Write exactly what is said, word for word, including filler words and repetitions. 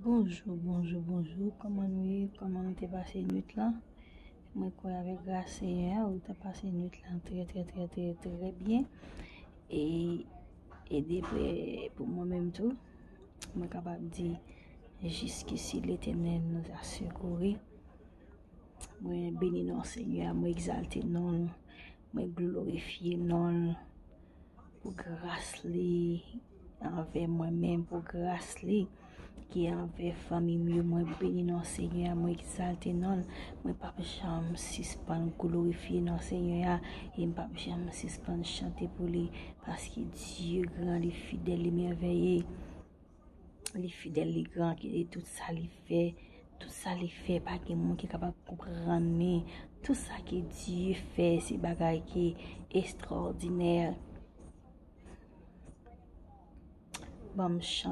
Bonjou, bonjou, bonjou. Kòman nou ye? Kòman nou te pase nwit lan? Mwen kwè avèk gras Senyè a, ou te pase nwit lan trè, trè, trè, trè, trè byen. E, e deprè pou mwen menm tou, mwen kapab di, jiskisi Letènèl nou a sekouri. Mwen beni non Senyè a, mwen egzalte non l, mwen glorifye non l pou gras li anvè mwen menm, pou gras li ki anvè fanmi m yo. Mwen beni non Senyè a, mwen egzalte non l. Mwen p ap janm sispann glorifye non Senyè a, e m p ap janm sispann chante pou li, paske Dye gran, li fidèl, li mèvèye. Li fidèl, li gran, ki tout sa li fè, tout sa li fè, pa gen moun ki kapab konprann li. Tout sa ke Dye fè, se bagay ki estrawòdinè. Ban m chan